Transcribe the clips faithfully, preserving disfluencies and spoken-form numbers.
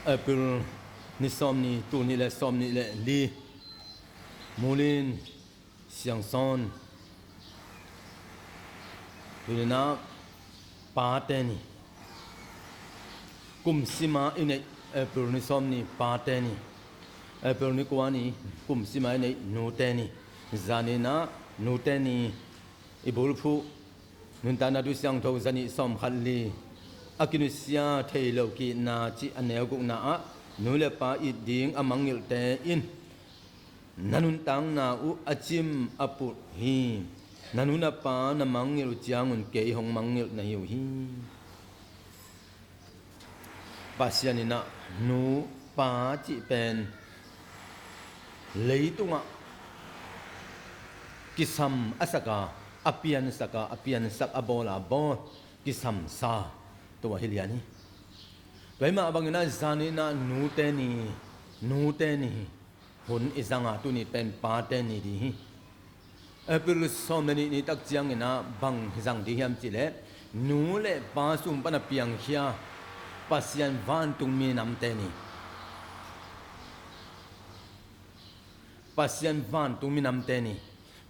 April ni sawm ni, tul nih le sawm nih le li. Mulin, Siangsawn. Tuni-in ah pate ni. Kum sima i neih April ni sawm ni pate ni. April ni kua ni kum sima i neih nute ni. Zani-in ah nute ni i bulphuh Nuntakna Thu Siangtho zanih sawmkhat li. A kinusia thei lo kihna cih a neu gukna ah nu le pa it ding a mangngilhte in na nuntakna uh a cim a pulh hi. Na nu na pa na mangngilh uh ciangun kei hong mangngilh na hi uh hi. Pasian in ah nu pa cih pen leitungah kisam a saka, a piansaka, a piansak, a bawla bawl kisamsa tua hi lian hi. Tua hi mah bangin ah zani-in ah nute ni, nute ni hun i zanga, tuni pen pate ni ding hi. April sawm le nih ni tak ciangin ah bang zang ding hiam cih leh nu le pa sung pan a piangkhia Pasian vantung minamte ni. Pasian vantung minamte ni.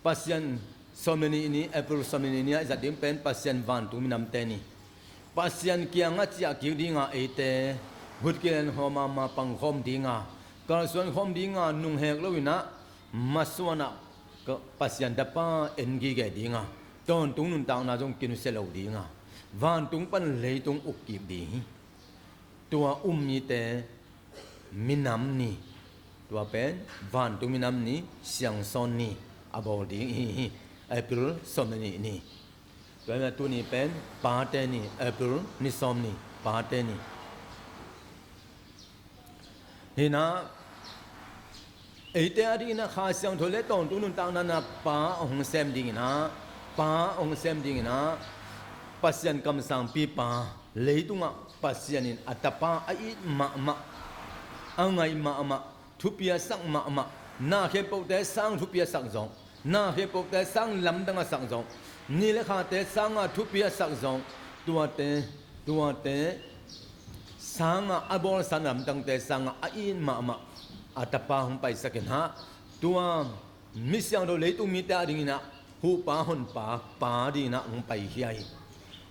Pasian sawm le nih ni, April sawm le nih ni ah i zat ding pen Pasian vantung minamte ni. Pasian kiangah ciah kik dinga eite, gutkilen khawm a, mapang khawm dinga, kalsuan khawm dinga, nunghek lo-in ah masuan ah Pasian tapa en gige dinga, tawntung nuntakna zong kinusia lo dinga, vantung pan leitung uk kik ding hi. Tua um mite minam ni, tua pen vantung minam ni, Siangsawn ni a bawl ding hi hi. April sawm le nih ni. Tua hi mah tuni pen pate ni, April ni sawm ni pate ni. Hi-in ah eite a dingin ah Kha Siangtho le tawntung nuntakna-in ah pa a hong sem dingin ah, pa a hong sem dingin ah Pasian kamsangpipa, leitungah Pasian in a tapa a it mahmah, a ngaih mahmah, thupiasak mahmah, na khempeuhte sang thupiasak zong, na khempeuhte sang lamdang a sak zong, ni le khate sanga thupiasak zong, tuate, tuate sanga a bawlsa lamdangte sanga a it mahmah a tapa hong paisak in ah, tua mi siangtho leitung mite a dingin ah huhpa honpa pa dingin ah hong paikhia hi.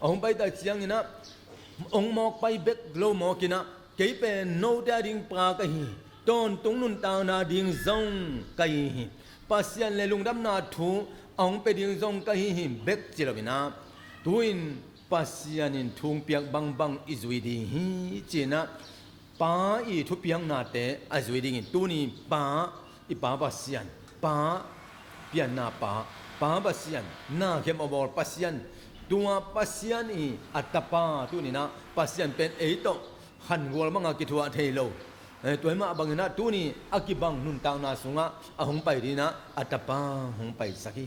A hong paitak ciangin ah hong mawk pai bek lo mawk in ah, kei pen note a ding pa ka hi, tawntung nuntakna ding zong ka hi hi, Pasian le lungdamna thu a hong pia ding zong ka hi hi bek ci lo-in ah, tu-in Pasian in thu hong piak bangbang i zui ding hi ci-in ah, pa i thupiaknate a zui dingin tuni pa, i Pa Pasian, pa, pianna pa, Pa Pasian, na khempeuh a bawl Pasian, tua Pasian i a tapa, tuni-in ah Pasian pen ei tawh khangual banga kithuah thei lo. Eh, tua hi mah bangin ah tuni a kibang nuntakna sungah a hong pai dingin ah a tapa hong paisak hi.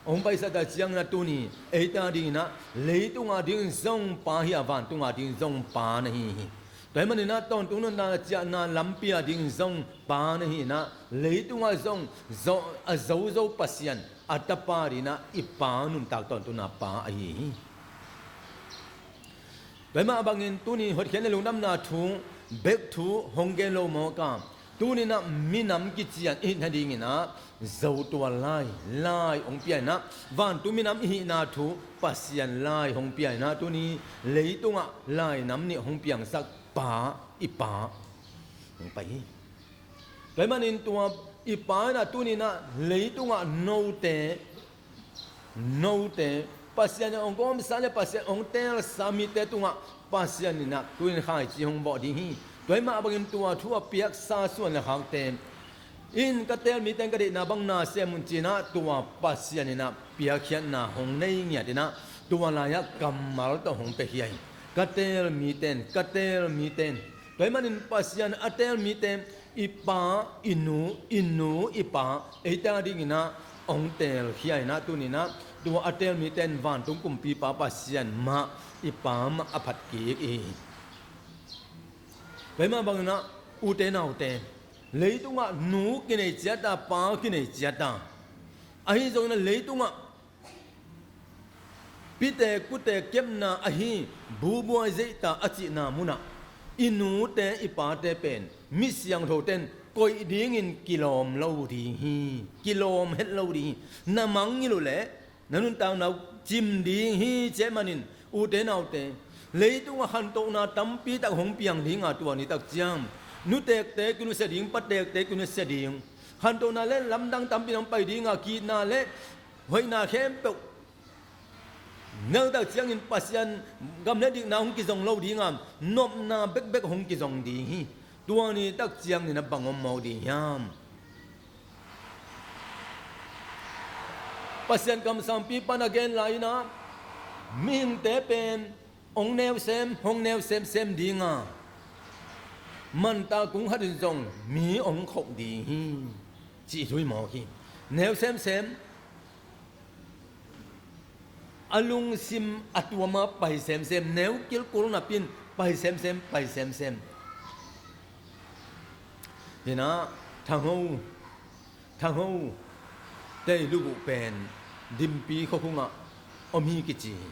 A hong paisak tak ciangin ah tuni eite a dingin ah leitung a ding zong pa hi a, vantung a ding zong pa na hi hi. Tua hi manin ah tawntung nuntakna ciahna lampi a ding zong pa na hi-in ah, leitung a zong zo, a zozo Pasian a tapa dingin ah i pa nuntak tawntungna pa ahi hi. Tua hi mah bangin tuni hotkhiatna lungdamna thu bek thu hong gen lo mawk a, tuni-in ah minam kician i hih nadingin ah zo tuan lai, lai hong pia-in ah, vantung minam i hihna thu Pasian lai hong pia-in ah, tuni leitungah lai nam nih hong piangsak pa, i pa hong pai hi. Tua hi manin tua i pa in ah tuni-in ah leitungah note, note, Pasian in hong gawmsa le Pasian hong teelsa mite tungah Pasian in ah tu-in khaici hong bawh ding hi. Tua hi mah bangin tua thu a piaksa suan le khakte in, ka teel mite in ka deihna bang na sem un ci-in ah tua Pasian in ah piakkhiatna hong nei ngiat in ah, tua lai-ah kammal tawh hong piakhia hi. Ka teel mite in, ka teel mite in. Tua hi manin Pasian a teel mite, i pa, i nu, i nu, i pa, eite a dingin ah hong teelkhia in ah, tuni-in ah tua a teel mite in vantung kumpipa Pasian mah, i pa mah a phat kik i hi. Tua hi mah bangin ah ute naute, leitungah nu kinei ciat a, pa kinei ciat a, ahi zongin ah leitungah pite kute kepna ahi bubuai zeihta a cihna munah i nute i pate pen mi siangthote in koih dingin kilawm lo ding hi. Kilawm het lo ding hi. Na mangngilh uh leh na nuntakna uh cim ding hi. Cih manin ute naute, leitungah khantohna tampi tak hong piang ding a, tua ni tak ciang nuteekte kinusia ding, pateekte kinusia ding. Khantohna le lamdang tampi hong pai ding a, ki-itna le hoihna khempeuh neu tak ciangin Pasian gam le dikna hong kizong lo ding a, nopna bekbek hong kizong ding hi. Tua ni tak ciangin a bang om mawk ding hiam? Pasian kamsangpi pan a gen lai-in ah, mihingte pen hong neu sem, hong neu semsem ding a, manta kung khat in zong mi hong khoh ding hi, cih thu hi mawk hi. Neu semsem, a lungsim a tuam a pai semsem, neu kilkul napi in pai semsem, pai semsem. Hi-in ah, thangho, thangho te i luguh pen Dimpi khuakhung ah om hi kici hi.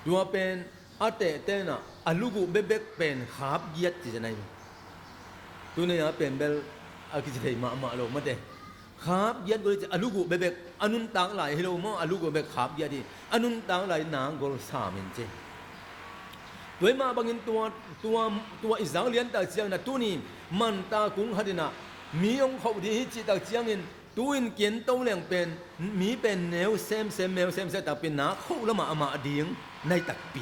Tua pen a tehte in ah a luguh bekbek pen khapgiat ci zen ahi. Tuni a pen bel a kici thei mahmah lo mate. Khapgiat gol hi ci, a luguh bekbek, a nuntak lai hi lo maw, a luguh bek khapgiat hi. A nuntak lai na gol sam in ci. Tua hi mah bangin tua, tua, tua i zak lian tak ciangin ah tuni manta kung khat in ah mi hong khoh ding hi cih tak ciangin, tu-in kiento leng pen mi pen neu semsem, neu semsem takpi, na khoh lamah amah ding nai takpi.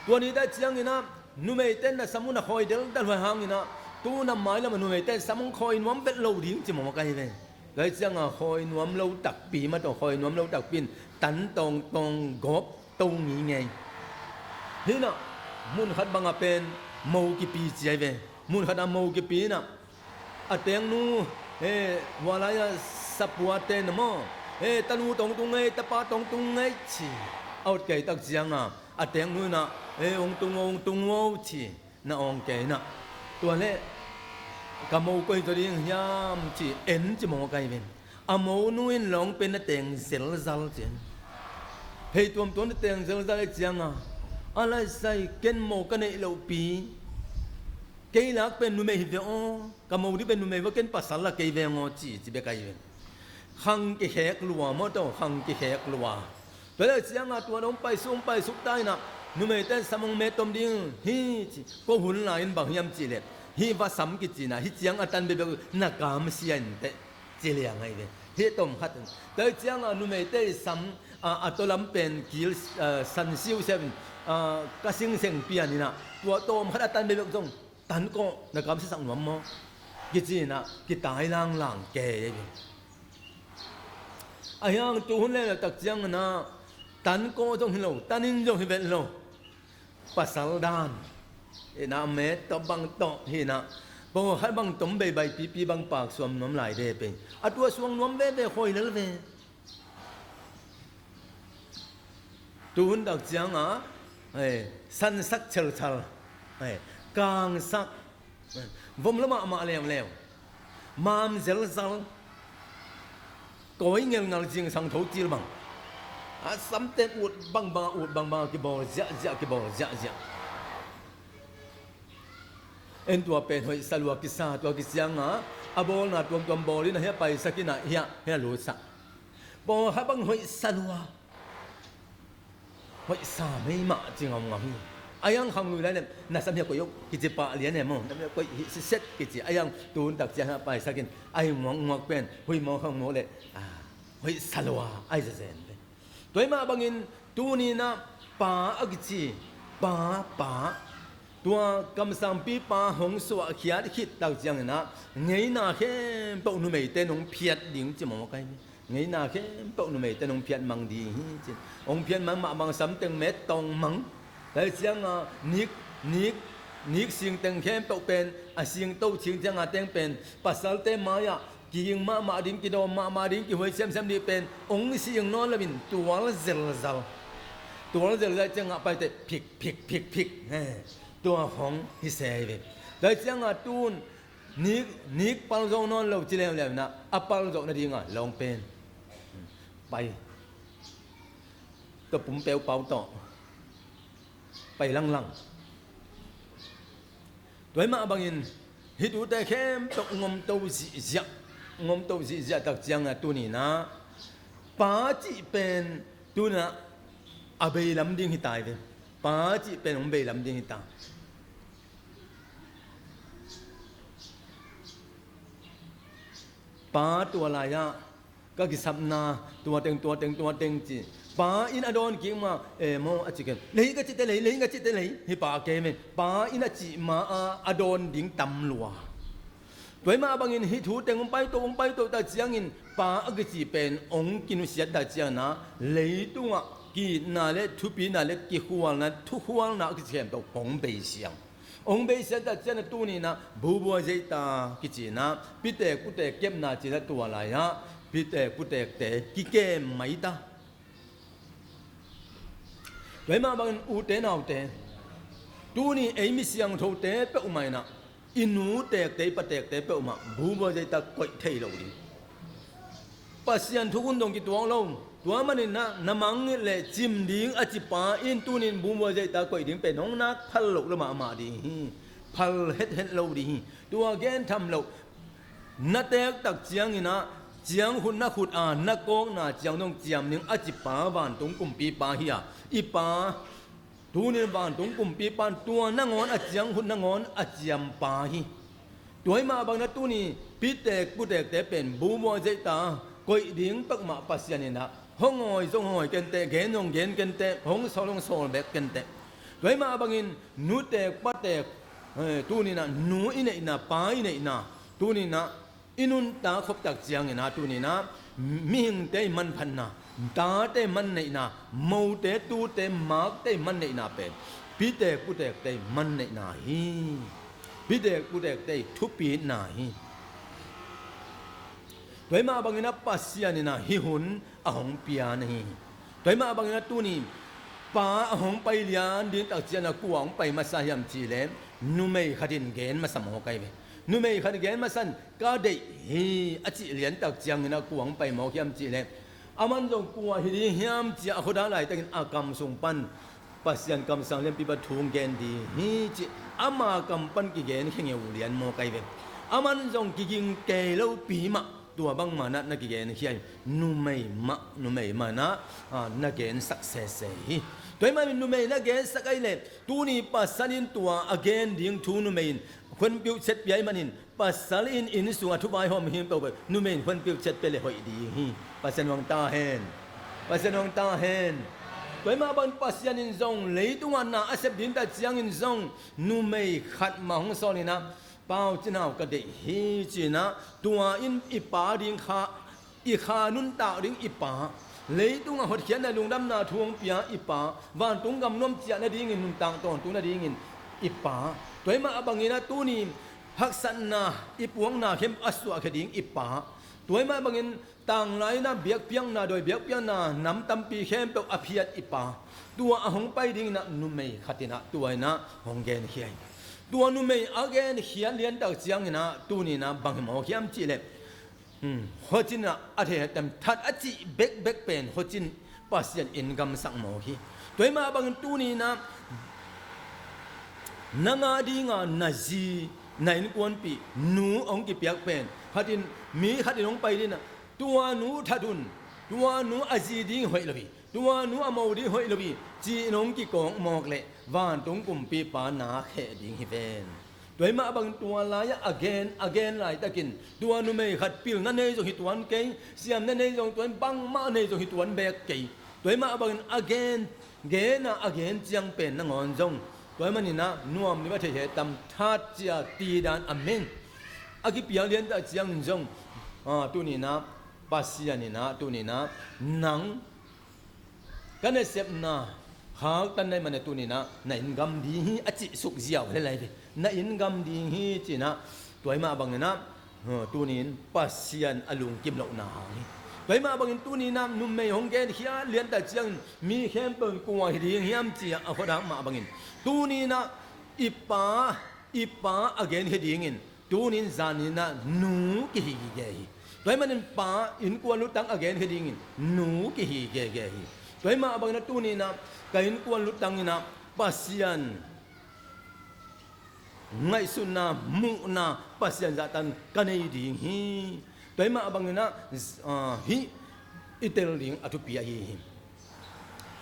Tua ni tak ciangin ah numeite in na sam uh na khawi deldelhuai hangin ah, tu na mailam ah numeite in sam hong khawi nuam vet lo ding ci mawk ahi ve. Tua hi ciang a khawi nuam lo takpi, mah tawh khawi nuam lo takpi in tan tawngtawng gawp to ngingei. Hi-in ah, mun khat bang a pen mo kipi ci ahi ve. Mun khat a mo kipi in ah, a tengnu, eh, hua lai-a sapuate na maw, eh, tanu tawh hong tung ei, tapa tawh hong tung ei ci. A ut kei tak ciang a, a tengnu in ah, eh, hong tung o, hong tung o ci. Na awng kei in ah, tua leh ka mo koi zaw ding hiam ci en ci mawk ahi ve. A monu in lawng pen na teng zelzal ci. Hei tuamtuam na teng zelzal ahi ciang a, a lai sai, ken mo ka neih lohpi, kei lak pen numei hi ve aw, ka mo ding pen numei va, ken pasal la kei veng aw ci, ci bek ahi ve. Khang kikhek lua maw tawh, khang kikhek lua. Tua leh ciang a tua hong paisuk, hong paisuk ta in ah, numeite in sam hong met tom ding hi ci. Ko hun lai-in bang hiam cih leh, hih va sam kici in ah, hih ciang a tan bekbek na kamsia in teh ci liang ahi ve. Hih tom khat in. Tua ciang a numeite i sam a, a tawlam pen kil, a, san siusiau in, a, ka singseng pian in ah, tua tawm khat a tan bekbek zong tan kawh, na kamsiasak nuam maw? Kici in ah, kitai langlang kei ahi ve. Ahi hang tu hun leh tak ciang in ah, tan kawh zong hi lo, tan in zong hi vet lo. Pasal dan in ah, met tawh bang tawh hi in ah, pawlkhat bang tom beibai pipi bang paksuam nuam lai de pen. A tua suang nuam veve, khawi lel ve. Tu hun tak ciang a, eh, sansak chelchal, eh, kangsak, eh, vom la mahmah leuleu, mam zelzal, kawi ngelngal, zingsang tho cil bang. A samte ut bangbang, ut bangbang, kibawl ziahziah, kibawl ziahziah. En tua pen hoih sa lua kisa, tua kiciang a, a bawlna tuamtuam bawl in ah, hiah paisak in ah, hiah, hiah lutsak. Pawlkhat bang hoih sa lua. Hoih sa meimah ci ngamngam hi. Ahi hang khang lui lai leh, na sam hiah koih o kici pah lian e maw. Na sam hiah koih hi siset kici. Ahi hang tu hun tak ciang a paisak in, ahi nguaknguak pen, hui maw khang maw leh, a, hoih sa lua, ahi zazen ve. Tua hi mah bangin, tuni in ah pa a kici, pa, pa. Tua kamsangpi pa hong suahkhiat khit tak ciang in ah, ngeina khempeuh numeite in hong phiat ding ci mawk ahi ve. Ngeina khempeuh numeite in hong phiat mang ding hi ci. Hong phiat mang mah bang, samteng met tawng mang. Tua hi ciang a, nik, nik, nik singteng khempeuh pen, a singto cing ciang a teng pen, pasalte mai-ah, kiging mahmah ding, kidawm mahmah ding, kihuai siamsiam ding pen, hong sing nawn lo in tual zelzal. Tual zelzal ciang a paite, phik, phik, phik, phik. He. Tua hong hi se hi ve. Tua hi ciang a tu-in, nik, nik pal zo nawn lo ci leuleu in ah, a pal zawh nading a lawng pen pai. Tua pumpeu pau tawh. pai langlang. Tua hi mah bangin hih tute khempeuh ngomto zihziah, ngomto zihziah tak ciangin ah tuni-in ah pa cih pen tuni-in ah a bei lam ding hi ta hi ve. Pa cih pen hong bei lam ding hi ta. Pa tua lai-ah ka kisapna tua teng, tua teng, tua teng ci. Pa in a dawn kik mah, eh, maw a ci ken. Lei ka cite lei, lei ka cite lei. Hih pa kei me. Pa in a cih ma-a a dawn ding tam lua. Tua hi mah bangin hih thu teng hong paito, hong paito tak ciangin pa a kici pen hong kinusiat tak ciangin ah leitungah ki-itna le thupina le kikhualna, thukhualna a kici khempeuh hong bei siang. Hong bei siang tak ciangin ah tuni-in ah bubua zeita kici-in ah pitek putek kepna ci-in ah tua lai-ah pitek putekte kikem mai ta. Tua hi mah bangin ute naute, tuni ei mi siangthote peuhmah in ah i nu tekte, i pa tekte peuhmah bubua zeita koih thei lo ding. Pasian thukhun dong kituak lo. Tua manin ah na mangngilh leh cim ding a ci pa in tuni-in bubua zeita koih ding pen hong nak phal loh lo mahmah ding hi. Phal hethet lo ding hi. Tua gen tham loh. Na teek tak ciangin ah ciangkhut na khut a na kawkna ciang dong ciam ding a ci pa vantung kumpipa hi a, i pa, tuni-in vantung kumpipa in tua nangawn a ciangkhut nangawn a ciam pa hi. Tua hi mah bangin ah tuni pitek putekte pen bubua zeita koih ding peuhmah Pasian in ah hong hawi zong hawi kenteh, gen zong gen kenteh, hong sawl zong sawl bek kenteh. Tua hi mah bangin nutek patek, eh, tuni-in ah nu i neihna, pa i neihna, tuni-in ah i nuntak khop tak ciangin ah tuni-in ah mihingte i manphatna, tate manneihna, mote tute makte i manneihna pen pitek putekte i manneihna hi. Pitek putekte i thupitna hi. Tua hi mah bangin ah Pasian in ah hih hun a hong pia na hi. Tua hi mah bangin ah tuni pa a hong pai lian ding tak ciangin ah kua hong pai masa hiam cih leh numei khat in gen masa mawk ahi ve. Numei khat in gen masa in ka deih hi a cih lian tak ciangin ah kua hong pai mawk hiam cih leh aman zong kua hi ding hiam ci-a a khuadak laitakin a kam sung pan Pasian kamsang lianpi bang thu hong gen ding hi cih ama kam pan kigen khengeu lian mawk ahi ve. Aman zong kiging kei lopi mah tua bangmah na kigen hi a, numei mah, numei mah na, ah, na gensak sese hi. Tua hi manin numei na gensak ahih leh tuni pasal in tua a gen ding thu numei in huanpiuh chet pia ahih manin pasal in inn sungah thuvaihawm hi peuhpeuh numei in huanpiuh chet pia leh hoih ding hi. Pasian hong ta hen. Pasian hong ta hen. Tua hi mah bangin Pasian in zong leitungah na a sep ding tak ciangin zong numei khat mah hong sawl in ah Pau Cin Hau ka deih hi ci-in ah tua in i pa ding kha, i kha nuntak ding i pa, leitungah hotkhiatna lungdamna thu hong pia i pa, vantung gamnuam ciah nadingin nuntak tawntung nadingin i pa. Tua hi mah bangin ah tuni haksatna i puakna khempeuh a suahkhia ding i pa. Tua hi mah bangin tanglai in ah biakpiakna, dawi biakpiakna nam tampi khempeuh a phiat i pa. Tua a hong pai dingin ah numei khat in ah tua in ah hong genkhia hi. Tua numei a genkhia lian tak ciangin ah tuni in ah bang hi mawk hiam cih leh, hmm, Hua Cin in ah a thei hetam that a cih bekbek pen Hua Cin Pasian in gamsak mawk hi. Tua hi mah bangin tuni in ah nang a dinga na zi, na innkuanpih nu hong kipiak pen khat in, mi khat in hong pai dingin ah tua nu that un, tua nu a zi ding hoih lo hi, tua nu a mo ding hoih lo hi ci-in hong kikawk mawk leh vantung kumpipa na kheh ding hi ven. Tua hi mah bangin tua lai-ah a gen, a gen laitakin tua numei khat pilna nei zong hi tuan kei, siamna nei zong tuan, bangmah nei zong hi tuan beek kei. Tua hi mah bangin a gen, gen a a gen ciang pen nangawn zong tua hi manin ah nuam ni va thei hetam that cia ti dan a meng a kipiak lian tak ciangin zong, ah, tuni in ah Pasian in ah tuni in ah nang ka nasepna khaktan na hih manin ah tuni in ah na inn gam ding hi a cih suk ziau hi lai ve. Na inn gam ding hi ci-in ah tua hi mah bangin ah, huh, tuni in Pasian a lungkim lohna hang hi. Tua hi mah bangin tuni in ah numei hong genkhia lian tak ciangin mi khempeuh in kua hi ding hiam ci-a a khuadak mah bangin tuni in ah i pa, i pa a genkhia dingin tuni in zan in ah nu kihi gige hi. Tua hi manin pa innkuan lutang a genkhia dingin nu kihi gige hi. Tua hi mah bangin ah tuni in ah ka innkuan lutang in ah Pasian ngaihsutna, muhna, Pasian zahtan ka nei ding hi. Tua ahih mah bangin ah, ah, hih i tel ding a thupi ahi hi.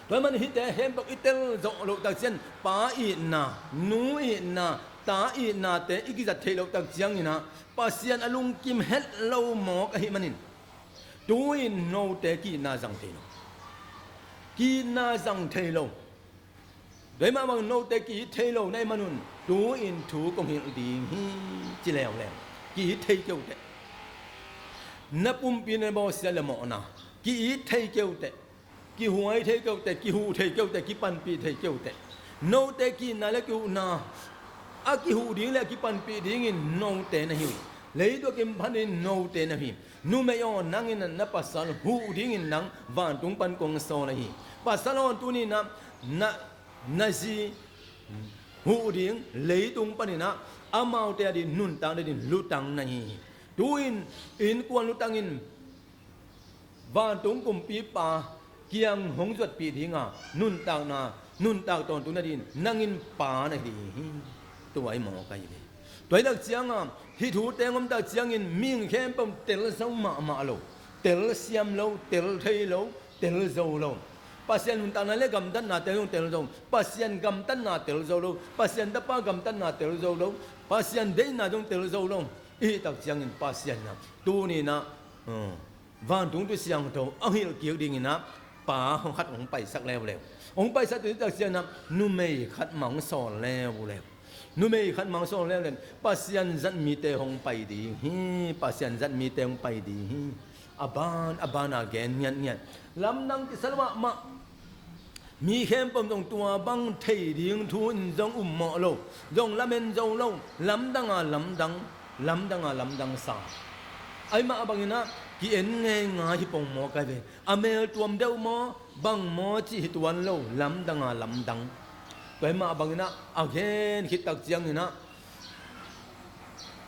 Tua ahih manin hihte khempeuh i tel zawh loh tak ciang, pa itna, nu itna, ta itnate i kizat theih loh tak ciangin ah, Pasian a lungkim het lo mawk ahih manin, tu-in note ki-itna zang thei lo. Ki-itna zang thei lo. Tua ahih mah bangin note ki-it thei lo na hih manun, tu-in thu kong hilh ding hi, ci leuleu. Ki-it thei kei uh teh. Na pumpi na bawlsia le mawhna, ki-it thei kei uh teh. Kihuai thei kei uh teh, kihuh thei kei uh teh, kipanpih thei kei uh teh. Note ki-itna le kihuhna, a kihuh ding le a kipanpih dingin note na hi uh hi. Leitung a kipan dingin note na hi. Numei aw, nangin na pasal huh dingin nang vantung pan kong sawl ahi hi. Pasal aw, tuni-in ah na, na zi huh ding, leitung panin ah amaute adingin nuntak nadingin lutang na hi hi. Tu-in innkuan lutangin vantung kumpipa kiang hong zuatpih dinga, nuntakna, nuntak tawntung nadingin nangin pa na hi ding hi. Tua hi mawk ahi hi. Tua hi tak cianga hih thute hong om tak ciangin mihing khempeuh tel zo mahmah lo. Tel siam lo, tel thei lo, tel zo lo. Pasian nuntakna le gamtatnate zong tel zo. Pasian gamtatna tel zo lo. Pasian Tapa gamtatna tel zo lo. Pasian deihna zong tel zo lo. I hih tak ciangin Pasian in ah tuni-in ah, hmm, vantung thu siangtho a hilh kik dingin ah pa hong khat hong paisak leuleu. Hong paisak tu tak ciangin ah numei khat mah hong sawl leuleu. Numei khat mah hong sawl leuleu. Pasian zat mite hong pai ding hi. Pasian zat mite hong pai ding hi. A ban a bana gen ngiatngiat. Lamdang kisa lo mahmah. Mi khempeuh zong tua bang thei ding thu in zong ummawh lo, zong lamen zo lo, lamdanga lamdang, lamdanga lamdang sa. Ahih mah bangin ah ki-en ngeingai hi pong mawk ahi ve. A mel tuam deuh maw, bang maw cih hi tuan lo, lamdanga lamdang. Tua ahih mah bangin ah a gen khit tak ciangin ah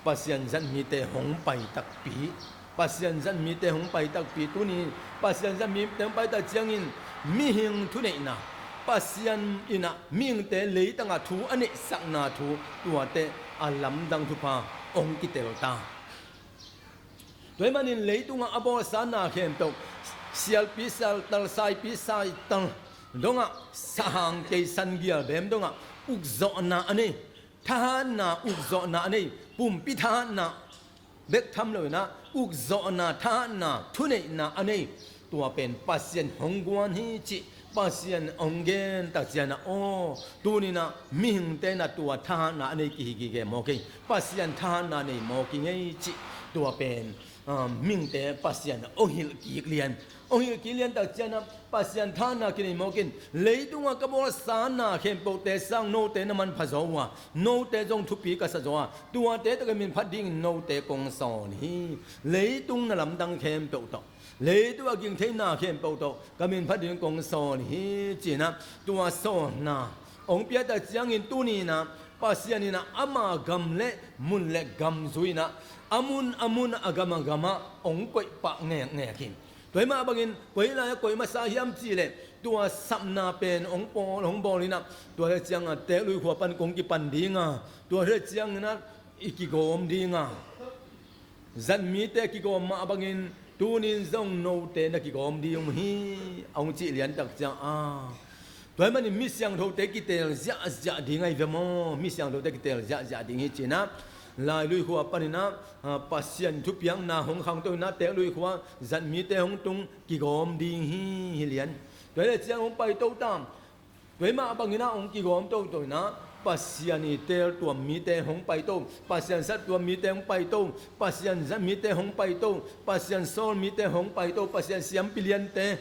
Pasian zat mite hong pai takpi, Pasian zat mite hong pai takpi, tuni Pasian zat mite hong pai tak ciangin mihing thuneihna, Pasian in ah mihingte leitangah thu a neihsakna thu, tuate a lamdang thupha hong kitel ta. Tua ahih manin leitungah a bawlsa na khempeuh, sialpi sialtal, saipi saital dongah, sahang kei san gial bem dongah ukzawhna a nei. Thahatna ukzawhna a nei, pumpi thahatna bek tham loin ah ukzawhna, thahatna, thuneihna a nei. Tua pen Pasian hong guan hi cih Pasian hong gen tak ciangin ah, aw, tuni-in ah mihingte in ah tua thahatna a nei kihi gige mawk hi. Pasian thahatna nei mawk hi ngei cih tua pen, ah, mihingte Pasian hong hilh kik lian. Hong hilh kik lian tak ciangin ah Pasian thahatna kinei mawk in, leitungah ka bawlsa na khempeuhte sang note na manpha zaw uh a, note zong thupi ka sa zaw a, tuate tawh ka min phat dingin note kong sawl hi. Leitung na lamdang khempeuh tawh, leitung a ging thei na khempeuh tawh ka min phat dingin kong sawl hi, ci-in ah tua sawlna hong pia tak ciangin tuni-in ah Pasian in ah ama gam le mun le gam zui-in ah a mun a mun, a gam a gamah hong koih pah ngekngek hi. Tua ahih mah bangin koi lai-ah koih masa hiam cih leh, tua sapna pen hong bawl, hong bawl in ah, tua hi ciangin ah Teeklui khua pan kong kipan ding a, tua hi ciangin ah i kigawm ding a, zat mite kigawm mah bangin tuni-in zong note na kigawm ding uh hi, a hong cih lian tak ciang a, tua ahih manin mi siangthote kiteel ziahziah ding ahi ve maw? Mi siangthote kiteel ziahziah ding hi, ci-in ah Lailui khua panin ah, ah, Pasian thupiakna hong khangto in ah Teeklui khua zat mite hong tung, kigawm ding hi, hi lian. Tua hi leh ciang hong paito ta. Tua ahih mah bangin ah hong kigawm toto in ah Pasian i teel tuam mite hong paito, Pasian sat tuam mite hong paito, Pasian zat mite hong paito, Pasian sawl mite hong paito, Pasian siampi liante,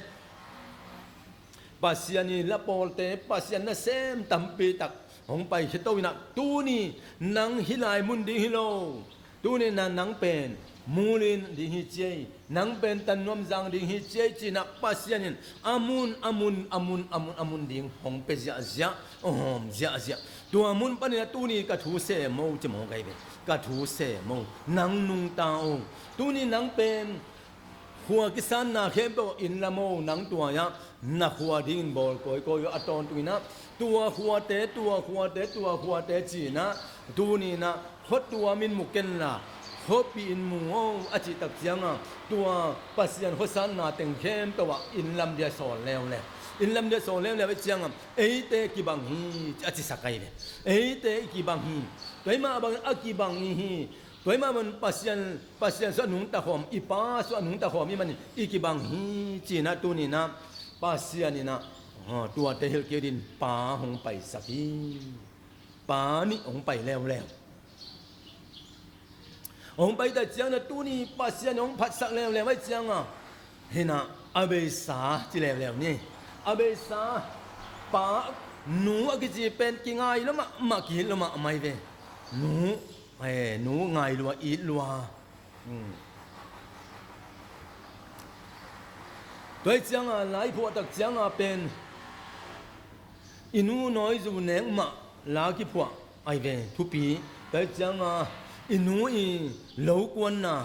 Pasian i lapawlte, Pasian nasem tampi tak hong paikhia to in ah, tuni nang hih lai mun ding hi lo. Tuni-in ah nang pen mulin ding hi ci ei, nang pen tannuam zang ding hi ci ei, ci-in ah Pasian in a mun, a mun, a mun, a mun, a mun ding hong pia ziahziah, hong hawm ziahziah. Tua mun panin ah tuni ka thu sem o, ci mawk ahi ve. Ka thu sem o, nang nungta o. Tuni nang pen khua kisanna khempeuh in lam o, nang tua-ah na khua dingin bawl kawikawi o, a tawntungin ah Tua khuate, tua khuate, tua khuate ci-in ah, tuni-in ah khuatuam in mu kenla, khuapi in mu aw a cih tak ciangah, tua Pasian khuasatna teng khempeuh ah inn lam dia sawl leuleu. Inn lam dia sawl leuleu ahih ciangah, eite kibang hi a cisak ahi ve. Eite i kibang hi. Tua ahih mah bangin a kibang i hi. Tua ahih mah bangin Pasian, Pasian sungah nungta khawm, i Pa sungah nungta khawm i hih manin i kibang hi ci-in ah tuni-in ah Pasian in ah, aw, tuate hilh kik dingin Pa hong paisak hi. Pa nih hong pai leuleu. Hong pai tak ciangin ah tuni Pasian hong phatsak leuleu ahih ciangah, hi-in ah a beisa ci leuleu ni. A beisa, pa, nu a kici pen kingai lua mahmah, kihilh lua mahmah hi ve. Nu, eh, nu ngai lua, it lua. Hmm. Tua ahih ciangah la i phuah tak ciangah pen i nu nawizu nek mah la kiphuah ahi ve, thupi. Tua ahih ciangah i nu i lo kuanna,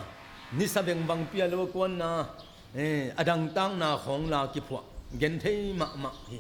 nisa vengvang pia lo kuanna, eh, a dangtakna khawng la kiphuah, genthei mahmah hi.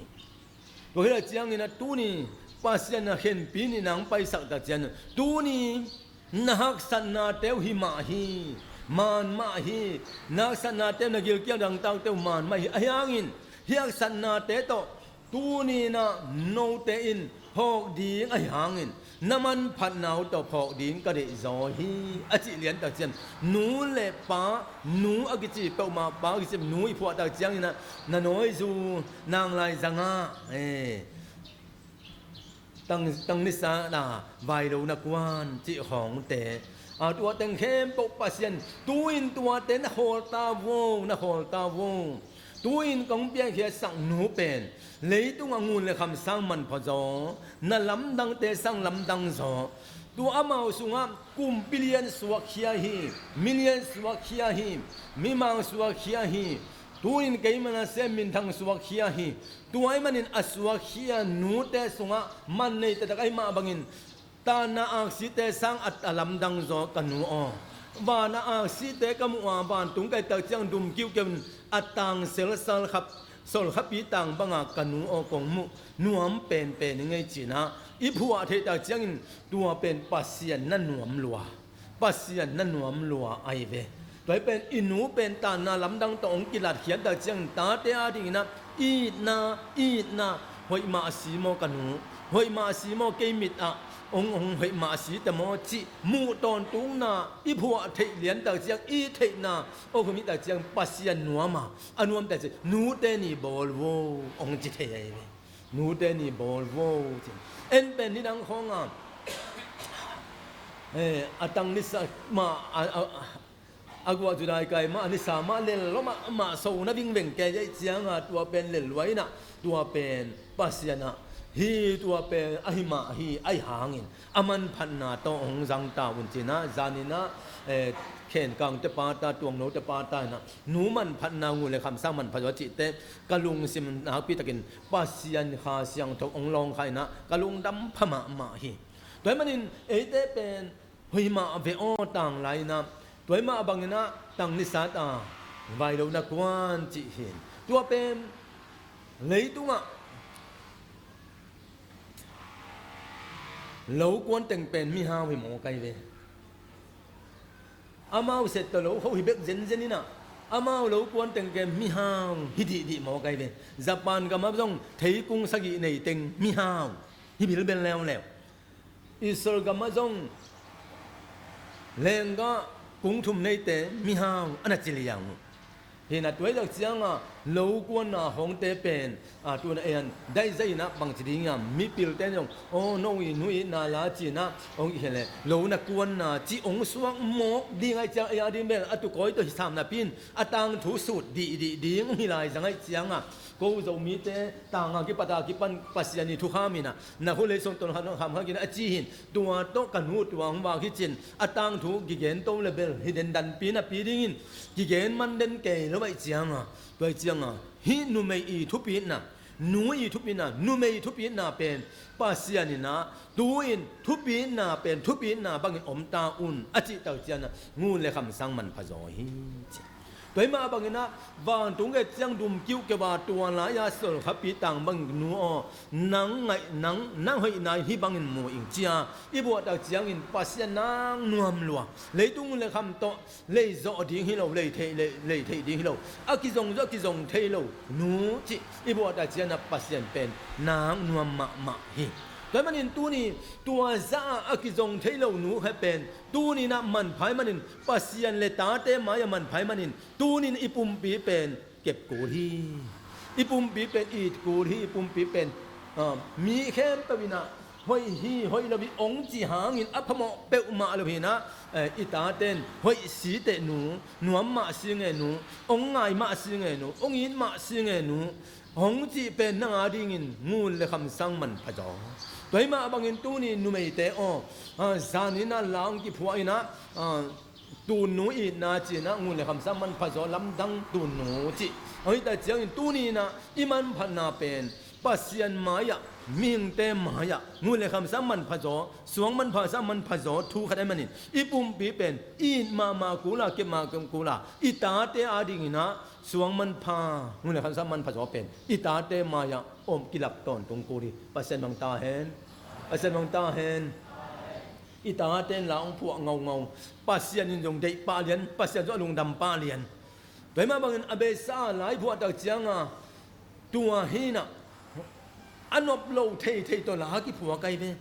Tua hi tak ciangin ah tuni Pasian a khenpi nihna hong paisak tak ciangin, tuni na haksatnate uh hih mah hi, man mah hi. Na haksatnate uh, na gilkial dangtakte uh man mah hi. Ahi hangin hih haksatnate tawh tuni-in ah note in phawk ding ahi hangin, na manphatna uh tawh phawk ding ka deihzaw hi, a cih lian tak ciang, nu le pa, nu a kici peuhmah, pa a kici, nu i phuah tak ciangin ah, na nawizu, nang lai zangah, eh, tang, tang nisa na vai lo na kuan cih khawngte, a, tua teng khempeuh Pasian, tu-in tuate na khawl ta vo, na khawl ta vo. Tu-in kong piankhiatsak nu pen leitungah ngun le kham sang manpha zaw, na lamdangte sang lamdang zaw. Tua amau sungah kumpi lian suakkhia hi, mi lian suakkhia hi, mimang suakkhia hi. Tu-in keimah na sem minthang suakkhia hi. Tua ahih manin a suakkhia nute sungah man nei taktak ahih mah bangin, tanna aksite sang a, a lamdang zaw ka nu aw. Vana aksite ka muh a, vantung ka et tak ciang dum kiukiu in a tang selsal khap, solkhapi tang banga ka nu aw kong muh nuam penpen ing ei ci-in ah i phuah theih tak ciangin, tua pen Pasian na nuam lua, Pasian na nuam lua ahi ve. Tua hi pen i nu pen tanna lamdang tawh hong kilatkhiat tak ciangin tate adingin ah, itna, itna, hoih mah a si maw ka nu, hoih mah a si maw kei mit ah, hong, hong hoih mah a si ta maw cih muh tawntungna i phuah theih lian tak ciang, i theihna aw khum i tak ciang Pasian nuam a, a nuam tak ciang nute ni bawl vo hong ci thei ahi ve. Nute ni bawl vo ci. En pen nidang khawng a, eh, a tang nisa mah, a, a, a guah July kai mah, a nisa mah lel lua mahmah, so na vingveng kei ahih ciangah tua pen lel lua in ah, tua pen Pasian ah hi, tua pen ahi mah hi, ahi hangin a manphatna tawh hong zang ta un ci-in ah, zanin ah, eh, Khenkangte pata, Tuangnote pata in ah, nu manphatna, ngun le kham sang manpha zaw a cihte ka lungsim nakpi takin Pasian Kha Siangtho hong lawng kha in ah ka lungdam pha mahmah hi. Tua ahih manin eite pen hoih mah ve aw tang lai in ah, tua ahih mah bangin ah tang nisa ta vai lo na kuan cih hi. Tua pen leitungah lo kuan teng pen mihau hi mawk ahi ve. Amau set tawh lo kho hi bek zenzen in ah, amau lo kuan teng pen mihau hi dihdih mawk ahi ve. Japan gam ah zong theikung sagih nei teng mihau hi bilbel leuleu. Israel gam ah zong lenggah kung thum neite mihau a na ci liang uh. Hi in ah tua hi tak ciangah lo kuanna khawngte pen, a, tu-in ah ei an daizai in ah bangci ding hiam, mipilte in zong, aw, no i nu itna la ci-in ah hong i khen leh lo na kuanna ci hong suak mawk ding ahih ciang, ei a ding bel a tukawi tawh hi sam napi in a tangthu sut dihdih ding hong hi lai zang ahih ciangah, ko Zomite tanga kipat a kipan Pasian i thukham in ah, na khut lei sung tawh khat hong kham kha kei in a ci hi in, tua tawh ka nu tua hong vak hi ci-in a tangthu kigen to le bel hi den, danpi napi dingin kigen man den kei lo ahih ciangah, tua ahih ciangah hih numei i thupitna, nu i thupitna, numei i thupitna pen Pasian in ah tu-in thupitna pen thupitna bangin om ta un a cih tak ciangah ngun le kham sang manpha zaw hi ci. Tua hi mah bangin ah vantung gei ciang dum kiuhkeuh a, tua lai-a sawlkhapi tang bangin nu aw, nang ngaih, nang, nang hoihna in hih bangin mu ing ci-a i buahtak ciangin Pasian nak nuam lua. Leitung hun le kham tawh lei zawh ding hi lo, lei theih, lei, lei theih ding hi lo, a kizong zawh a kizong thei lo nu cih i buahtak ciangin ah Pasian pen nak nuam mahmah hi. Tua hi manin tuni tua zah a kizong thei lo nu khat pen tuni-in ah manpha ahih manin, Pasian le tate mai-ah manpha ahih manin, tuni-in i pumpi pen kep kul hi. I pumpi pen it kul hi. I pumpi pen, ah, mi khempeuh in ah hoih hi, hoih lo hi hong cih hangin a phamawh peuhmah lo hi-in ah, eh, i tate in hoih si teh nu, nuam mah si nge nu, hong ngai mah si nge nu, hong it mah si nge nu, hong cih pen nang adingin ngun le khamsang manpha zaw. Tua hi mah bangin tuni numeite aw, ah, zanin ah la hong kiphuah in ah, ah, tunnu itna ci-in ah ngun le khamsang manpha zaw, lamdang tunnu cih. Hong hih tak ciangin tuni-in ah i manphatna pen Pasian mai-ah, mihingte mai-ah ngun le khamsang manpha zaw, suang manpha, sang manpha zaw thu khat ahih manin i pumpi pen it mahmah kul a, kep mahmah kul a, i tate adingin ah suang manpha, ngun le khamsang manpha zaw pen i tate mai-ah om, kilap tawntung kul hi. Pasian bang ta hen. Pasian bang ta hen. I tate in la hong phuah ngaungau. Pasian in zong deih pah lian, Pasian zong a lungdam pah lian. Tua hi mah bangin a beisa lai phuahtak cianga tua hi-in ah a nop lo theithei tawh la kiphuak ahi ve.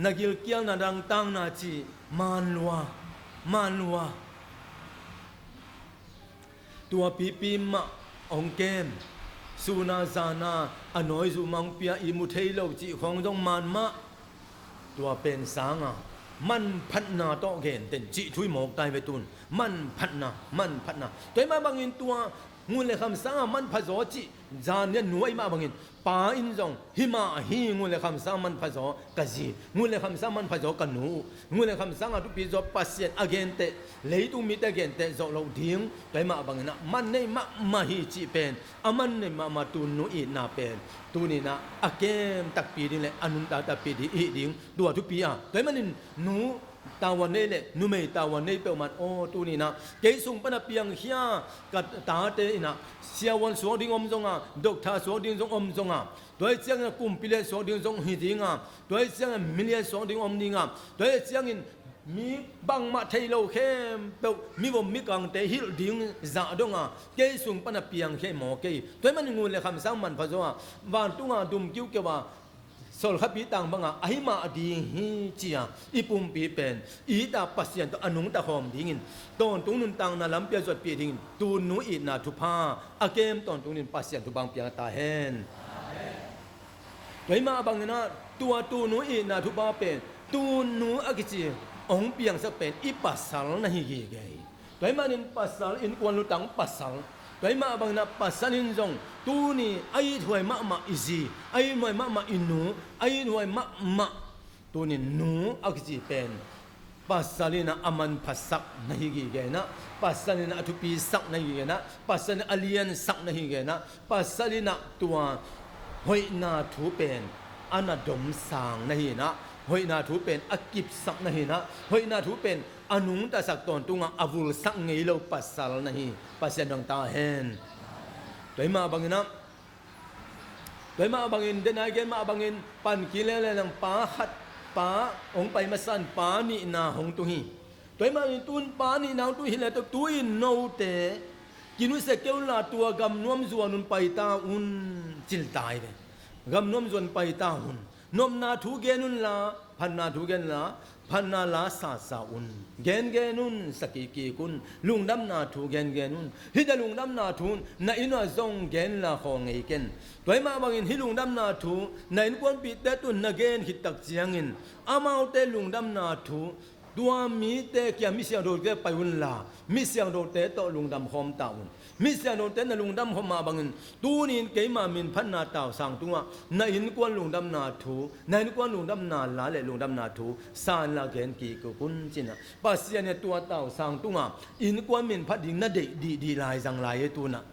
Na gilkialna, dangtakna cih man lua, man lua. Tua pipi mah hong kem, sun a zan a a nawizum hong pia, ihmu thei lo cih khawng zong man mah. Tua pen sanga manphatna tawh genteh cih thu i mawk ta hi ve tun. Manphatna, manphatna. Tua hi mah bangin tua ngun le khamsanga manpha zaw cih zan-in ah nu ahih mah bangin pa in zong hih mah hi, ngun le khamsang manpha zaw ka zi, ngun le khamsang manpha zaw ka nu, ngun le khamsanga thupi zaw, Pasian a genteh, leitung mite a genteh zawh loh ding. Tua hi mah bangin ah man nei mahmah hi cih pen, a man nei mahmah tunnu itna pen tuni-in ah a kem takpi ding le a nuntak takpi ding i hih ding, tua thupi a. Tua hi manin nu tavuan nei le numei tavuan nei peuhmah in aw, tuni-in ah kei sung pan a piangkhia ka tate in ah siavuan suak ding om zong a, doctor suak ding zong om zong a, tua hi ciangin a kumpi lian suak ding zong hi ding a, tua hi ciangin mi lian suak ding om ding a, tua hi ciangin mi bangmah thei lo khempeuh, mivom mikangte hilh ding zah dong a kei sung pan a piangkhia hi maw kei. Tua hi manin ngun le khamsang manpha zaw a, vantunga dum kiuhkeuh a, sawlkhapi tang banga ahi mah ding hi ci-a i pumpi pen it a Pasian tawh a nungta khawm dingin, tawntung nuntakna lampi a zuatpih dingin tunnu itna thupha a kem tawntung dingin Pasian thupha hong piang ta hen. Tua hi mah bangin ah tua tunnu itna thupha pen tunnu a kici hong piangsak pen i pasal na hi gige hi. Tua hi manin pasal, innkuan lutang pasal, tua hi mah bangin ah pasal in zong tuni a ithuai mahmah i zi, a ithuai mahmah i nu, a ithuai mahmah tuni nu a kici pen pasal in ah a manphasak na hi gige in ah, pasal in ah a thupisak na hi gige in ah, pasal in ah a liansak na hi gige in ah, pasal in ah tua hoihna thu pen a na domsang na hi in ah, hoihna thu pen a kipsak na hi in ah, hoihna thu pen a nungtasak tawntunga a vulsak ngei lo pasal na hi. Pasian dong ta hen. Tua hi mah bangin ah, tua hi mah bangin, denai gen mah bangin, pan kile le nang pa khat, pa hong pai masa in pa nihna hong tung hi. Tua hi mah bangin tun pa nihna hong tung hi le tawh tu-in note kinusia kei unla tua gamnuam zuan un pai ta un, cil ta hi ve. Gamnuam zuan pai ta un. Nopna thu gen unla, phatna thu gen la, phatna la sasa un. Gengen un, sakikik un. Lungdamna thu gengen un. Hih na lungdamna thu na inn ah zong gen la khawl ngei ken. Tua hi mah bangin hih lungdamna thu na innkuanpihte tun na gen khit tak ciangin amaute lungdamna thu tua mite kia mi siangthote pai unla, mi siangthote tawh lungdam khawm ta un. Mi siangthote na lungdam khawm mah bangin tuni-in keima minphatna tausang tungah na innkuan lungdamna thu, na innkuan lungdamna la le lungdamna thu sa inla gen kik un ci-in ah, Pasian in tua tausang tungah innkuan minphat ding na deih dihdih lai zang lai hi tu-in ah.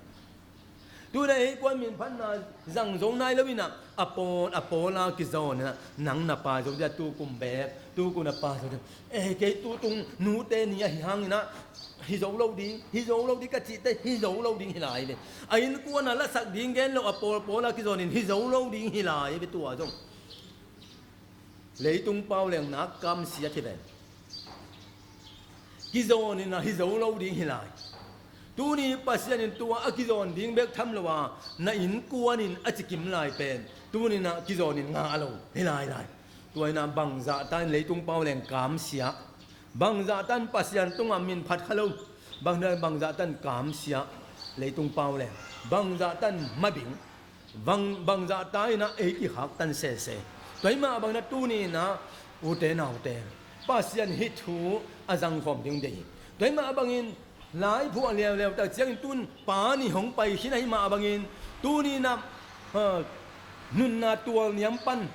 Tuna ei kuan min phatna zang zo nai lo inah, a pawl, a pawl a kizawn inah, nang na pai zo dia, tu kum bek, tu kum na pai zo dia. Eh, kei tu tung nute ni ahi hang inah, hi zo lo ding, hi zo lo ding ka cihte, hi zo lo ding hi lai ve. A innkuan a lasak ding gen lo, a pawl, pawl a kizawn in hi zo lo ding hi lai ve tua zong. Leitung pauleng nak kamsia hi ven. Kizawn inah hi zo lo ding hi lai. Tuni Pasian in tua a kizawn ding bek tham lo a, na innkuan in a ci kim lai pen, tuni inah kizawn in ngah lo hi lai lai. Tua inah bangzah ta in leitung pauleng kamsia, bangzah ta in Pasian tungah min phat kha lo, bang, bangzah ta in kamsia, leitung pauleng, bangzah ta in mabing, bang, bangzah ta inah ei kikhak tan sese. Tua ahih mah bangin ah tuni inah ute naute, Pasian hih thu a zangkhawm ding deih hi. Tua ahih mah bangin lai phuah leuleu tak ciangin tun pa ni hong pai khin ahih mah bangin tuni inah, ha, nunna tualniam pan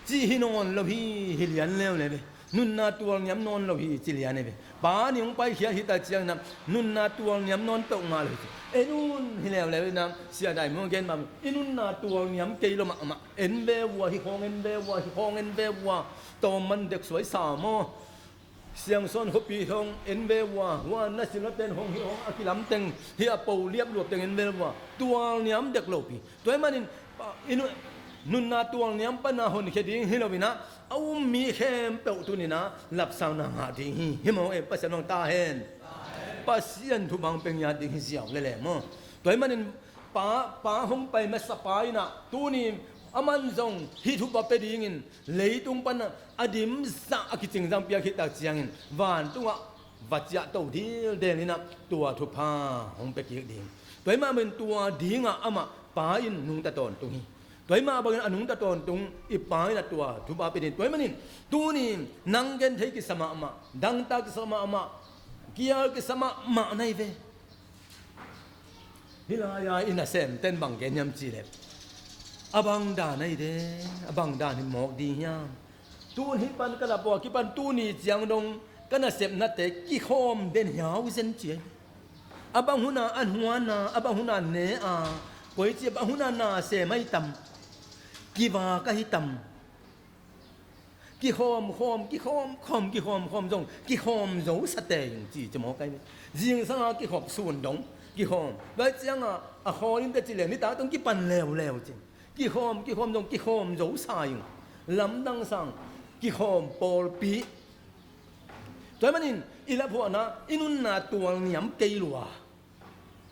cih hi nawn lo hi, hi lian leuleu hi. Nunna tualniam nawn lo hi ci lian hi ve. Pa ni hong paikhia hi ta ciangin ah nunna tualniam nawn peuhmah lo hi ci. En un hi leuleu inah Sia Dai Mung gen mah, i nunna tualniam kei lo mahmah. En ve ua, hi khawng en ve ua, hi khawng en ve ua. Tawm man dek suai sa maw. Siangsawn khuapi khawng en ve ua, hua na silna ten hong hi hong a kilam teng, hi a po liap luap teng en ve ua. Tualniam dek lo pi. Tua ahih manin, pa, i nu-, nunna tualniam pana honkhia ding hi lo inah, a um mi khempeuh tuni inah lapsangna ngah ding hi, hi maw e, Pasian hong ta hen. Pasian thupha hong pia ngiat ding hi ziau lel e maw. Tua ahih manin, pa, pa hong pai masa pa inah, tuni aman zong hih thupha pia dingin, leitung pana a dimzah a kicingzang piak khit tak ciangin, vantungah va ciahto dildel inah tua thupha hong pia kik ding. Tua ahih manin tua dingah amah pa in nungta tawntung hi. Tua ahih mah bangin a nungta tawntung i pa in ah tua thupha pia ding. Tua ahih manin tuni nang gen thei kisa mahmah, dangtak kisa mahmah, kial kisa mahmah na hi ve. Hih lai-a i nasemten bang gen hiam cih leh, a bang dan ahi de, a bang dan hi mawk ding hiam? Tun hih pan ka lap uh a kipan tuni ciang dong ka nasepnate kikhawm den hiau zen ci ahi. A bang hun a an huan a, a bang hun a ne a, koici a bang hun a na sem ahi tam, kivak ahi tam. Kikhawm khawm, kikhawm khawm, kikhawm khawm zong kikhawm zo sa tei ing ci, ci mawk ahi ve. Zingsang a kikhop sun dong kikhawm. Tua ciang a, a khawl in teh ci leng nitak tong kipan leuleu ci. Kikhawm, kikhawm zong kikhawm zo sa ing. Lamdang sang kikhawm pawlpi. Tua ahih manin i laphuahna, i nunna tualniam kei lua.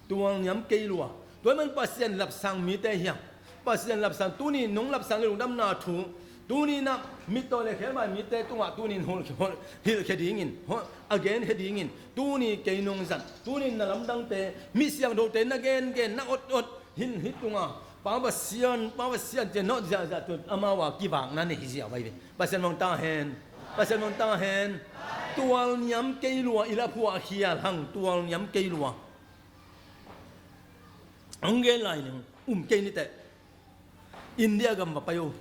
Tualniam kei lua. Tua ahih manin Pasian lapsang mite hiam? Pasian lapsang, tuni nong lapsang leh lungdamna thu, tuni na mittaw le khelmai mite tungah tuni in hul, hul, hilhkhia dingin, hul, a genkhia dingin, tuni kei nong zat, tuni na lamdangte, mi siangthote na gengen, na otot, hin hih tungah Pa Pasian, Pa Pasian ci-a nawt ziahziah tun amau a kivakna nei hi ziau ahi ve. Pasian mong ta hen. Pasian mong ta hen. Tualniam kei lua, i laphuah khial hang, tualniam kei lua. Hong gen lai ning, um kei ni teh. India gam va pai o.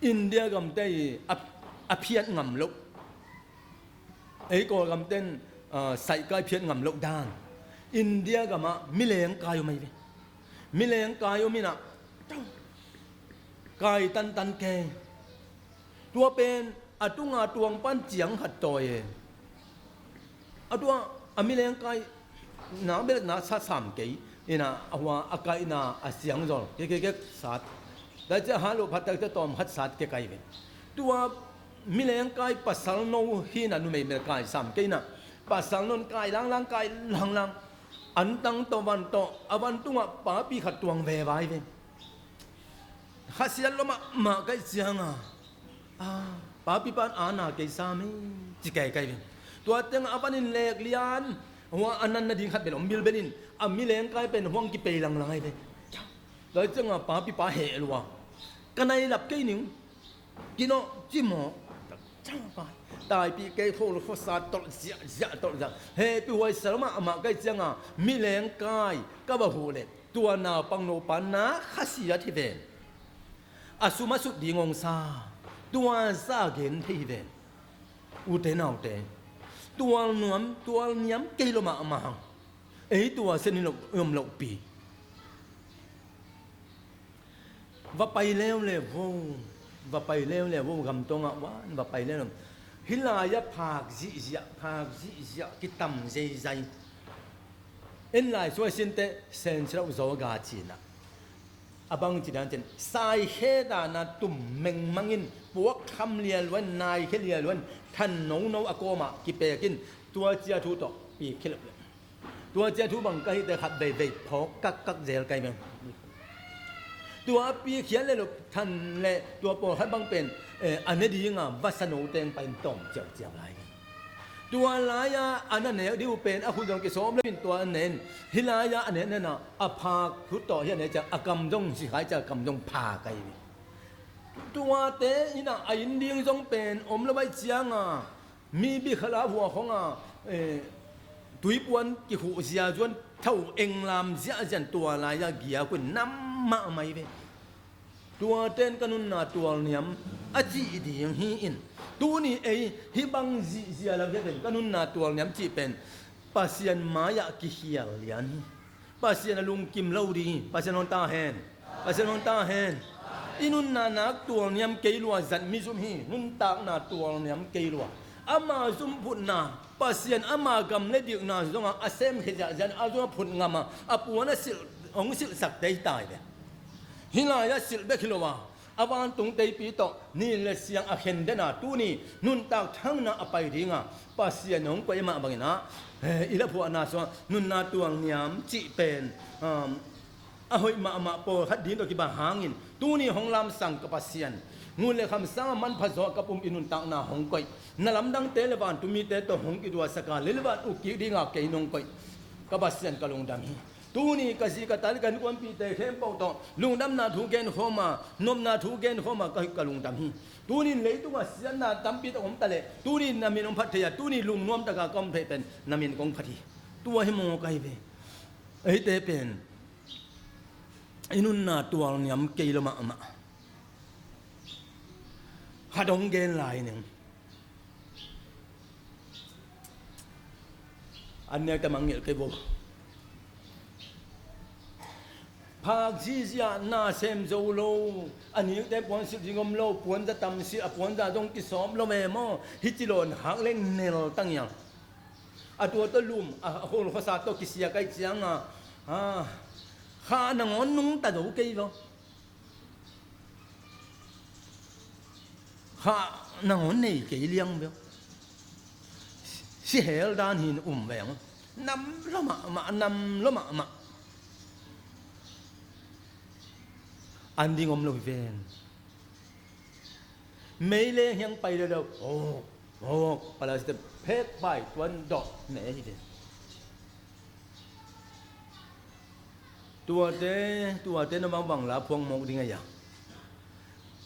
India gamte i a, a phiat ngam loh. Ei Kawlgamten, ah, saihkai phiat ngam loh dan. India gamah milengkai om ahi ve. Milengkai om inah kai tantan kei. Tua pen a tunga tuang pan ciang khat tawi e. A tua a milengkai na bel na sa sam kei inah a hua a kaihna a siangzol kekekek sat. Tua ciah hah loh phat tak ciah tawm khat sat kek ahi ve. Tua milengkai pasal no hi inah numei bel kai sam kei inah pasal non kai langlang, kai langlang. Antang tawh van tawh a vantungah papi khat tuang veva ahi ve. Khasiat lua mahmah ka hih cianga, ah, papi pan a na kei sam hi ci kei ka hi ve. Tua tengah a vanin lek lian hua a nan nading khat bel om bilbel in a milengkai pen huang kipei langlang ahi ve. Tua cianga papi pa heh lua, ka nai lap kei ning, kinawh cimawh. Taipih kei khol khuasa tolh ziahziah, tolh ziah. Hehpih huai sal mahmah ka hih cianga milengkai ka va huh leh tua naupang nopa na khasiat hi ven. A sum a sut ding hong sa, tua sa gen thei hi ven. Ute naute, tual nuam, tual niam kei lo mahmah hang. Ei tua sen hi lo, om lohpi. Va pai leuleu vo, va pai leuleu vo, gamtong ah van va pai leuleu. Hih lai-ah phak zihziah, phak zihziah kitam zeizai. En lai suai sinte, Sen Sirauh Zawga cinah a bang ci dan cin, saikhe dana tum mengmangin puak kham lialuan, naikhia lialuan, than nono a kawmah kipekin, tua cia thu tawh pi khilep le. Tua cia thu bang ka hihte khat veivei phawk kakkak zel kai meng. Tua pi khiat le lo than le tua pawlkhat bang pen, eh, a ne dinga vasa no teng pain tawm ciauciau lai. Tua lai-a a na nek dih uh pen a khut zong kisawm lo in tua a nen. Hih lai-a a nek nena a phak khut tawh hi a nek ciang a kam zong sikhai ciang a kam zong pha kai. Tuate innah a inn ding zong pen om lo baih cianga mi bikhala hua khonga, eh, tuipuan kikhuh ziazuan tho englam ziahzian tua lai-a giak uh in nam mahmah hi ve. Tuaten ka nunna tualniam a cih ding hi in. Tuni ei hih bang zihzia lam hiatin ka nunna tualniam cih pen Pasian mai-ah kikhial lian hi. Pasian a lungkim lo ding hi. Pasian hong ta hen. Pasian hong ta hen. I nunna nak tualniam kei lua zat mizum hi. Nuntakna tualniam kei lua. Ama zumphutna, Pasian ama gam le dikna zongah a semkhia ziahziah a zong a phut ngam a, a puan a silh, hong silhsak te hi tai ve. Hih lai-ah silh bek hi lo a, a vantung teipi tawh nin le siang a khen dena tuni nuntak thangna a pai dinga Pasian hong koih mah bangin ah, eh, i laphuahna sungah nunna tualniam cih pen, um, a hoih mahmah pawlkhat ding tawh kibang hangin tuni hong lamsang ka Pasian, ngun le kham sangah manpha zawh ka pum i nuntakna hong koih, na lamdangte le vantung mite tawh hong kiduahsak a, lilvan uk kik dinga kei nong koih ka Pasian ka lungdam hi. Tuni ka zi ka ta le ka innkuanpihte khempeuh tawh lungdamna thu genkhawm a, nopna thu genkhawm a ka, ka lungdam hi. Tuni in leitungah siatna tampi tak om ta leh tuni in na min hong phat thei a, tuni lungnuam taka ka om thei pen na min kong phat hi. Tua hi maw ka hi ve. Eite pen i nunna tualniam kei lo mahmah. Khat hong gen lai ning. An nek ta mangngilh kei vo. Phak zihziah, na sem zo lo, a nikte puan silh ding om lo, puanza tam silh, a puanza zong kisawm lo ve maw? Hih ci lawn hak leng nel tangial. A tua tawh lum, a, a khol khuasa tawh kisia kai cianga, a, kha nangawn nungta zo kei lo. Kha nangawn nei kei liang bel. Si hel dan hin um veng. Nam lo mahmah, nam lo mahmah. An ding om lo hi ven. Meileng hiang pai deuhdeuh. Oh, oh, palaste phek pai tuan dawh ne hi ven. Tuate, tuate na bang bang la phuang mawk ding a ia.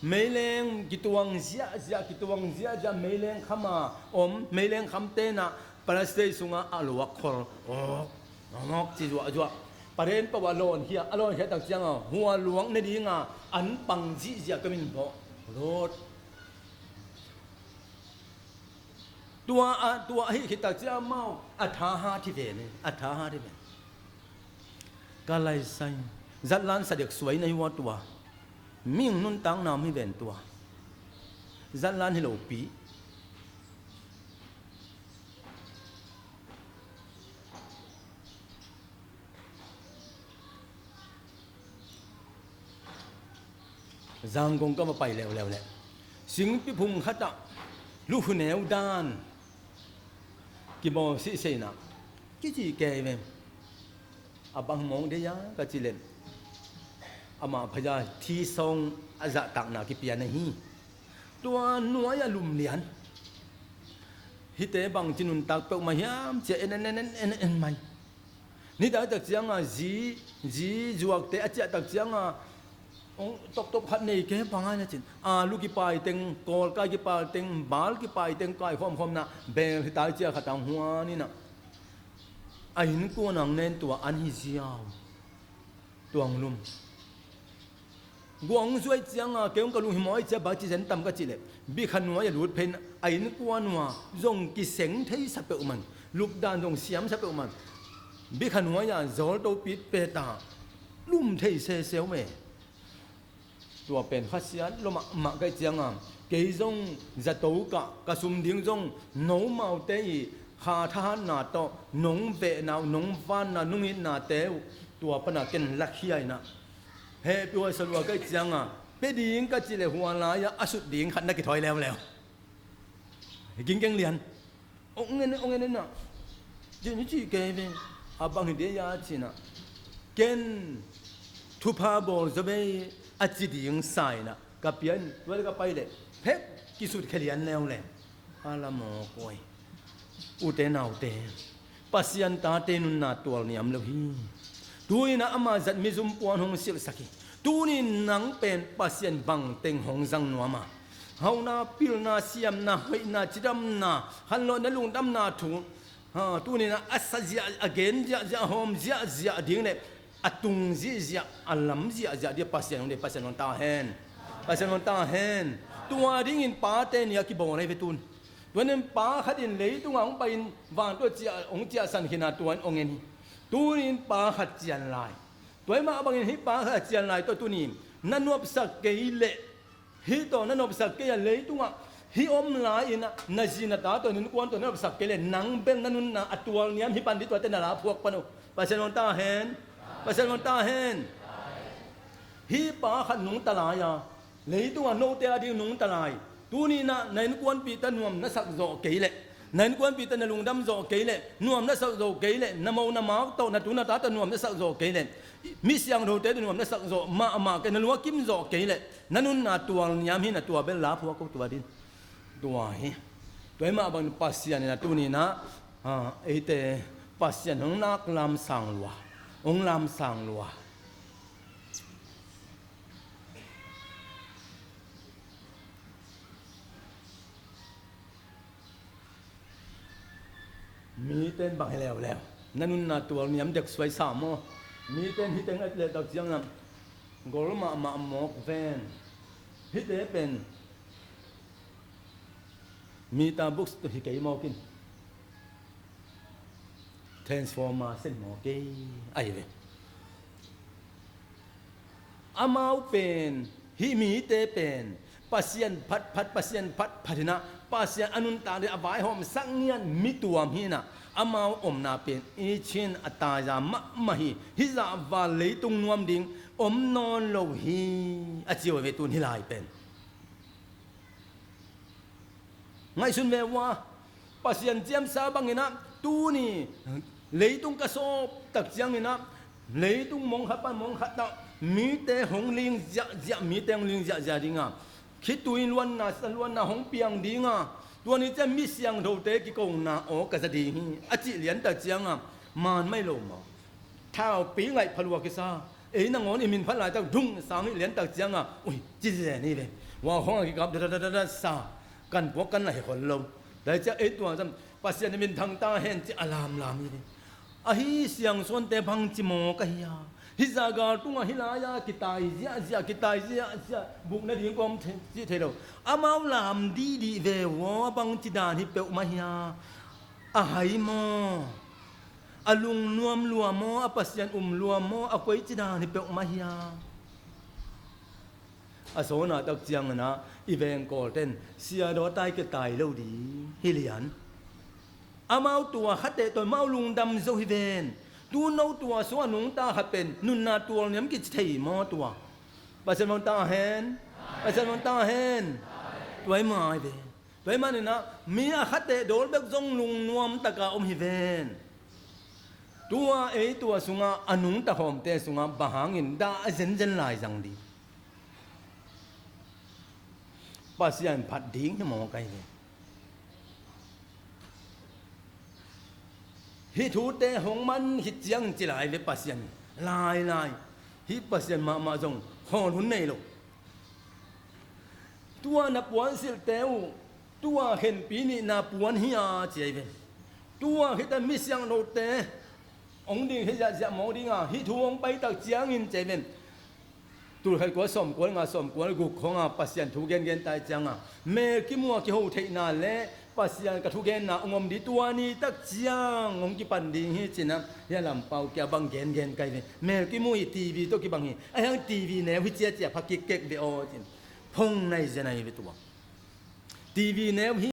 Meileng kituang ziahziah, kituang ziahziah, meileng khama om, meileng kham tenah plastic sungah a luak khol. Awk, awk, ci zuahzuah. Paren pawh a lawnkhia, a lawnkhia tak cianga hua luak ne dinga an pang zihziah ka min bawh. Lord. Tua a, tua ahi khit tak ciang amau a thahat hi ve ne, a thahat hi ve. Ka laisai, zatlan sadek suai na hi ua tua. Ming nuntakna om hi ven tua. Zatlan hi lopi. Zangkong ka va pai leuleu leh singpi phung khatah lukhu neu dan kibawl sihseina kici kei ve. A bang mawng deih a ka ci leh amah phaya thisawng a zahtakna kipia na hi. Tua nuai a lum lian. Hihte bangci nuntak peuhmah hiam cia en en en en en en mai. Nidang tak cianga zi, zi zuakte a ciah tak cianga hong toptop khat nei kei pangai na cin. Alu kipai teng, kawlkai kipai teng, bal kipai teng kai khawmkhawmna bel hi tai cia khat ang huan inah a innkuan ang nen tua an hi ziau. Tuang lum. Guang zuai cianga kei hong ka lung hi maw ai cia bak ci zen tam ka cih leh bikha nuai a lut phein a innkuan ua zong kiseng thei sa peuhman, lupdan zong siam sa peuhman. Bikha nuai a zawl topit peta lum thei seseu me. Tua pen khasiat lua mahmah ka hih cianga, kei zong zato kah ka sum ding zong nomaute i kha thahatna tawh nong vehna uh, nong vanna, nong itnate uh, tua pana ken lakhia inah, hehpih huai sa lua ka hih cianga, pia ding ka cih leh hua lai-ah a sut ding khat na kithawi leuleu. Hi kingkeng lian. Ong en, ong en inah, cih ni cih kei ve. A bang hi dia, cinah, ken thupha bawl zaw ve a ci ding sa inah ka pia in, tua le ka pai leh phek kisut khia lian leuleu. A la mawk huai. Ute naute, Pasian tate nunna tual niam lo hi. Tu inah ama zat mizum puan hong silhsak hi. Tuni nang pen Pasian bangteng hong zang nuam a, hauhna, pilna, siamna, hoihna, cidamna, khanlawhna, lungdamna thu, ha, tuni inah a sa ziahziah, a gen ziahziah, a hawm ziahziah ding leh a tung ziahziah, a lam ziahziah ding Pasian hong deih, Pasian hong ta hen. Pasian hong ta hen. Tua dingin pate ni a kibawl ahi ve tun. Tua in pa khat in leitungah hong pai-in vantung ciah, hong ciahsan khin a, tua in ong en hi. Tuni in pa khat cian lai. Tua ahih mah bangin hih pa khat cian lai tawh tuni in na nuamsak kei leh, hih tawh na nuamsak kei a, leitungah hih om lai-in ah na zi na ta tawh, na innkuan tawh na nuamsak kei leh, nang bel na nunna a tual niam hi pan ding, tuate na la phuak pan uh. Pasian hong ta hen. Pasian hong ta hen. Hih pa khat nungta lai a, leitungah note a ding nungta lai. Tuni inah na innkuanpihte nuam na sak zawh kei leh, na innkuanpihte na lungdam zawh kei leh, nuam na sak zawh kei leh, na mo na mak tawh, na tu na ta tawh nuam na sak zawh kei leh, mi siangthote tawh nuam na sak zawh mahmah kei, na lua kim zawh kei leh, na nunna tual niam hi inah, tua bel la phuak ko, tua ding. Tua hi. Tua ahih mah bangin Pasian inah tuni inah, ah, eite Pasian hong nak lamsang lua, hong lamsang lua. Mite in bang hi leuleu. Na nunna tual niam dek suai sa maw. Mite in hih teng et leh tak ciangin gol mahmah mawk ven. Hihte pen meter box tawh hi kei mawk in, transformer sen mawk kei ahi ve. Amau pen, hih mite pen Pasian phatphat, Pasian phatphat inah, Pasian a nuntak ding a vaihawmsak ngiat mi tuam hi inah, amau omna pen i chin a taiza mahmah hi. Hih zah val leitung nuam ding om nawn lo hi, a ci uh ve tun hih lai pen. Ngaihsun ve ua, Pasian ciamsa bangin ah, tuni leitung ka sawp tak ciangin ah, leitung mong khat pan mong khat ah, mite hong ling ziahziah, mite hong ling ziahziah ding a, khitui luanna, sa luanna hong piang ding a, tua ni ciang mi siangthote kikona aw ka za ding hi, a cih lian tak ciang a, man mai lo maw? Thaupi ngaih phalua kisa, ei nangawn i min phat laitak dung sang hi lian tak ciang a, ui, ci zen hi ve. Ua khong a kikap dadadadada sa, kan puak kan la hi khol lo. Dai ciang ei tua zam, Pasian i min thang ta hen ci a lamlam hi ve. Ahi siangsawnte bangci maw ka hi a. Hih zahgal tungah hih lai-a kitai ziahziah, kitai ziahziah, buk nading kawm cih thei lo. Amau lam dihdih ve ua, bangci dan hi peuhmah hi a. A hai maw? A lungnuam lua maw, a Pasian um lua maw, a koici dan hi peuhmah hi a. A sawna tak ciangin ah, i vengkawlten, sia daw tai ke tai lo ding, hi lian. Amau tua khatteh tawh amau lungdam zo hi ven. Tu no tua sung a nungta khat pen, nunna tualniam kici thei maw tua. Pasian bang ta hen. Pasian bang ta hen. Tua hi mai ven. Tua ahih manin ah, mi a khatteh dawl bek zong lungnuam taka om hi ven. Tua ei tua sungah, a nungta khawmte sungah, bang hangin dah a zenzen lai zang ding. Pasian phat ding hi mawk ahi ve. Hih thute hong man khit ciangin ci lai ve Pasian. Lai lai. Hih Pasian mahmah zong khawl hun nei lo. Tua na puansilhte uh, tua khenpi nihna puan hi a ci ahi ve. Tua khit a mi siangthote hong ding hi ziahziah mawk ding a, hih thu hong pai tak ciangin ci ahi ve. Tulkhat kua sawmkua le nga, sawmkua le guk khong a Pasian thu gengen tai ciang a, mel kimu a kiho theihna le Pasian ka thugenna hong om ding, tua ni tak ciang hong kipan ding hi ci-in ah, hih a Lampau kiang bang gengen ka hi ve. Mel kimu hi, TV tawh kibang hi. Ahih hang TV neu hi ciacia pha kikkek ve aw ci-in. Phone nai zen ahi ve tua. TV neu hi